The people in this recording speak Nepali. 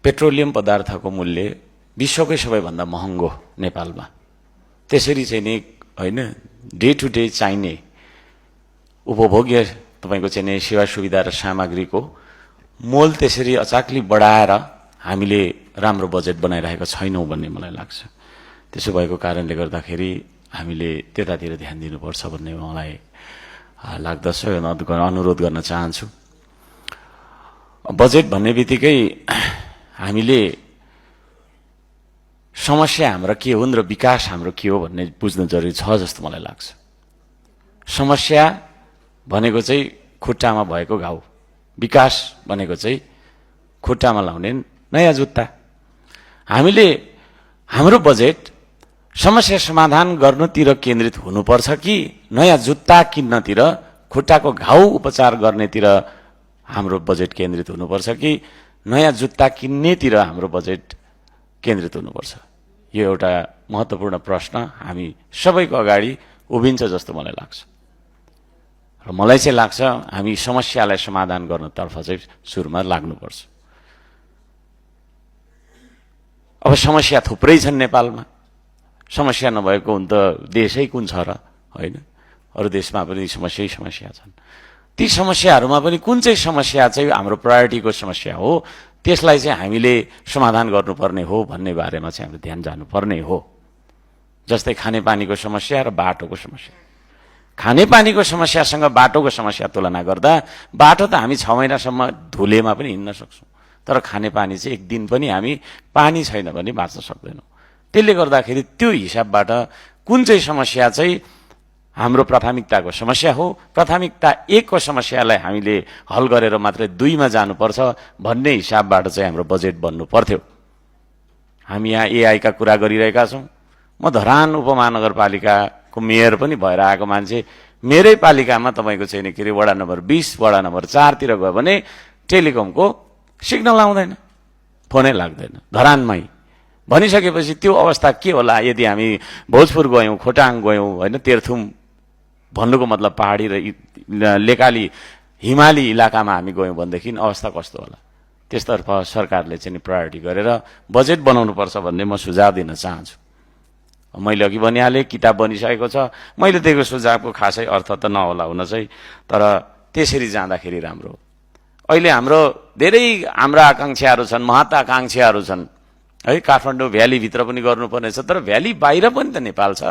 पेट्रोलियम पदार्थको मूल्य विश्वकै सबैभन्दा महँगो नेपालमा। त्यसरी चाहिँ नि हैन डे टु डे चाहिने उपभोग्य तपाईको चाहिँ नि सेवा सुविधा र सामग्रीको मोल त्यसरी अचाकली बढाएर हामीले राम्रो बजेट बनाइरहेको छैनौं भन्ने मलाई लाग्छ। त्यसो भएको कारणले गर्दाखेरि हामीले त्यतातिर ध्यान दिनुपर्छ भन्ने मलाई लाग्दछ। अनुरोध गर्न चाहन्छु। बजेट भन्ने बित्तिकै हामीले समस्या हाम्रो के हुन् र विकास हाम्रो के हो भन्ने बुझ्नु जरुरी छ जस्तो मलाई लाग्छ। समस्या भनेको चाहिँ खुट्टामा भएको घाउ, विकास भनेको चाहिँ खुट्टामा लाउने नयाँ जुत्ता। हामीले हाम्रो बजेट समस्या समाधान गर्नतिर केन्द्रित हुनुपर्छ कि नयाँ जुत्ता किन्नतिर, खुट्टाको घाउ उपचार गर्नेतिर हाम्रो बजेट केन्द्रित हुनुपर्छ कि नयाँ जुत्ता किन्नेतिर हाम्रो बजेट केन्द्रित हुनुपर्छ? यो एउटा महत्त्वपूर्ण प्रश्न हामी सबैको अगाडि उभिन्छ जस्तो मलाई लाग्छ। र मलाई चाहिँ लाग्छ हामी समस्यालाई समाधान गर्नतर्फ चाहिँ सुरुमा लाग्नुपर्छ। अब समस्या थुप्रै छन् नेपालमा। समस्या नभएको हुन त देशै कुन छ र, हैन? अरु देशमा पनि समस्या छन्। ती समस्याहरूमा पनि कुन चाहिँ समस्या चाहिँ हाम्रो प्रायोरिटीको समस्या हो, त्यसलाई चाहिँ हामीले समाधान गर्नुपर्ने हो भन्ने बारेमा चाहिँ हामीले ध्यान जानुपर्ने हो। जस्तै खानेपानीको समस्या र बाटोको समस्या। खानेपानीको समस्यासँग बाटोको समस्या तुलना गर्दा बाटो त हामी 6 महिनासम्म धुलेमा पनि हिँड्न सक्छौं, तर खानेपानी चाहिँ एक दिन पनि हामी पानी छैन भने बाँच्न सक्दैनौं। त्यसले गर्दाखेरि त्यो हिसाबबाट कुन चाहिँ समस्या चाहिँ हाम्रो प्राथमिकताको समस्या हो, प्राथमिकता 1 को समस्यालाई हामीले हल गरेर मात्रै 2 मा जानुपर्छ भन्ने हिसाबबाट चाहिँ हाम्रो बजेट बन्नु पर्थ्यो। हामी यहाँ एआई का कुरा गरिरहेका छौं। म धरान उपमहानगरपालिकाको मेयर पनि भएर आएको मान्छे। मेरै पालिकामा तपाईको चाहिँ नि के रे वडा नम्बर 20 वडा नम्बर 4 तिर गयो भने टेलिकमको सिग्नल आउँदैन, फोनै लाग्दैन धरानमै। भनिसकेपछि त्यो अवस्था के होला यदि हामी भोजपुर गयौं, खोटाङ गयौं, हैन, तेर्थुम भन्नुको मतलब पहाडी र लेकाली हिमाली इलाकामा हामी गयौं भनेदेखि अवस्था कस्तो होला? त्यसतर्फ सरकारले चाहिँ प्रायोरिटी गरेर बजेट बनाउनु पर्छ भन्ने म सुझाव दिन चाहन्छु। मैले अघि भनिहाले किताब बनिसकेको छ। मैले दिएको सुझावको खासै अर्थ त नहोला हुन चाहिँ, तर त्यसरी जाँदाखेरि राम्रो। अहिले हाम्रो धेरै हाम्रा आकांक्षाहरू छन्, महत्वाकांक्षाहरू छन् है। काठमाडौँ भ्याली भित्र पनि गर्नुपर्ने छ, तर भ्याली बाहिर पनि त नेपाल छ।